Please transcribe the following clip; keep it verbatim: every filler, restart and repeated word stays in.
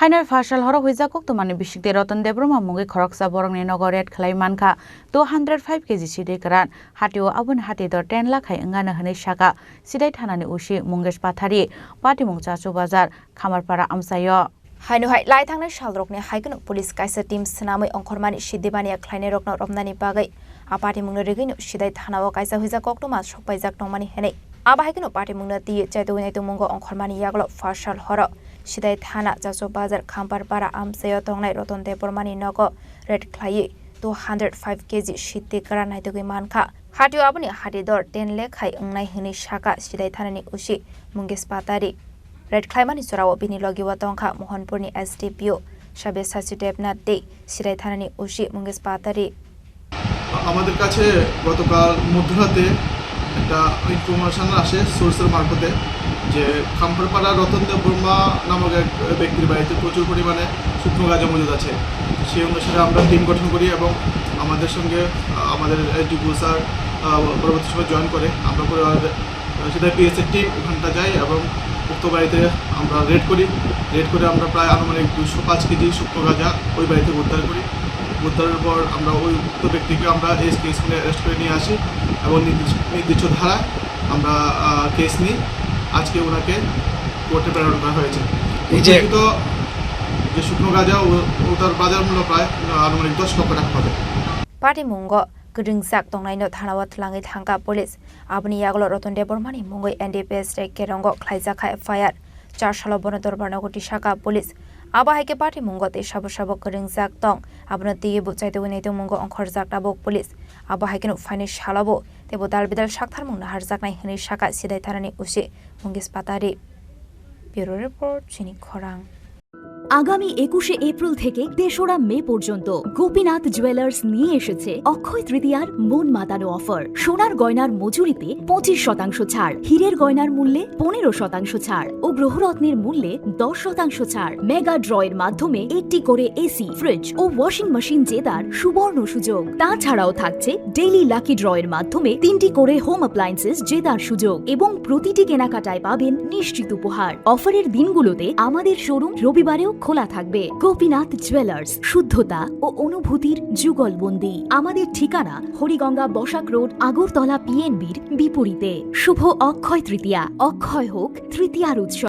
Haino phasal horo huijak koktwmani bisingtwi Ratan Debbarma mungwi khoroksa borokni nogo raid khlai mankha two hundred five K G sidai kwran. Hatio aboni hati dor ten lakh hai wngano hwnwi saka sidai thanani O C Mungesh Pathari, patimung Chachu Bazar, Khambarpara amchaio. Haino hai lai thangnai salrokni hai kheno police kaisa team swnamwi ongkhormani sidai mania khlainairokno romnani bagwi a patimungno rigwino sidai thanao kaisa huijak koktwma sokpaijak tongmani hwnwi. Abo hai kheno patimungno twiwi chaitugwi naitugmungo ongkhormani yagulo phasal horo sidai thana Chachu Bazar Khambarpara amchaio tongnai Ratan Debbarmani nogo raid khlaiwi two hundred five K G sidai kwran naitugwi mankha. Hatio aboni hati dor ten lakh hai wngnai hwnwi saka sidai thanani O C Mungesh Patari. Raid khlaimani jorao bini logi o tongkha Mohanpurni S D P O Sabyasachi Debnath tei sidai thanani O C Mungesh Patari. আমাদের কাছে গতকাল মধ্যরাতে একটা ইনফরমেশন আসে সোর্সের মারফতে যে খাম্পারপাড়া রতন দেব বর্মা নামক এক ব্যক্তির বাড়িতে প্রচুর পরিমাণে শুকনো গাঁজা মজুদ আছে। সেই অনুসারে আমরা টিম গঠন করি এবং আমাদের সঙ্গে, আহ, আমাদের এসডিপিও স্যার, আহ, পরবর্তী সময় জয়েন করে। আমরা পরে সেটা পিএসএর টিম ওখানটা যায় এবং উক্ত বাড়িতে আমরা রেড করি। রেড করে আমরা প্রায় আনুমানিক দুশো পাঁচ কেজি শুকনো গাঁজা ওই বাড়ি থেকে উদ্ধার করি। উদ্ধারের পর আমরা ওই উক্ত ব্যক্তিকে আমরা এসকে স্কুলে অ্যারেস্ট করে নিয়ে আসি এবং নির্দিষ্ট, নির্দিষ্ট ধারায় আমরা, আহ, কেস নিই। আজকে ওনাকে কোর্টে প্রেরণ করা হয়েছে। এই যে উদ্ধারকৃত যে শুকনো গাঁজা, ও-, ওটার বাজার মূল্য প্রায়, আহ, আনুমানিক দশ লক্ষ টাকা হবে। Patimungo kwrwngjak tongnaino thanao twlangwi thangkha police. Aboni yagulo Ratan Debbarmani mungwi N D P S tei Kerongo khlaijakha F I R. Char salo bono dorbarno goti saka police. Abo hai khe patimungo tei sabo sabo kwrwngjak tong. Abono twiwi bo chaitugwi naitugmungo ongkhorjak tabuk police. Abo hai kheno phaini salo bo teibo dal bidal saktharmung naharjaknai hwnwi saka Sidai thanani O C Mungesh Patari. Bureau report, Chini Khorang. আগামী একুশে এপ্রিল থেকে তেসরা মে পর্যন্ত গোপীনাথ জুয়েলার্স নিয়ে এসেছে অক্ষয় তৃতীয়ার মন মাতানো অফার। সোনার গয়নার মজুরিতে পঁচিশ শতাংশ ছাড়, হীরের গয়নার মূল্যে পনেরো শতাংশ ছাড় ও গ্রহরত্নের মূল্যে দশ শতাংশ ছাড়। মেগা ড্রয়ের মাধ্যমে একটি করে এসি, ফ্রিজ ও ওয়াশিং মেশিন জেতার সুবর্ণ সুযোগ। তাছাড়াও থাকছে ডেইলি লাকি ড্রয়ের মাধ্যমে তিনটি করে হোম অ্যাপ্লায়েন্সেস জেতার সুযোগ এবং প্রতিটি কেনাকাটায় পাবেন নিশ্চিত উপহার। অফারের দিনগুলোতে আমাদের শোরুম রবিবারেও খোলা থাকবে। গোপীনাথ জুয়েলার্স, শুদ্ধতা ও অনুভূতির যুগলবন্দি। আমাদের ঠিকানা হরিগঙ্গা বসাক রোড, আগরতলা পিএনবির বিপরীতে। শুভ অক্ষয় তৃতীয়া, অক্ষয় হোক তৃতীয়ার উৎসব।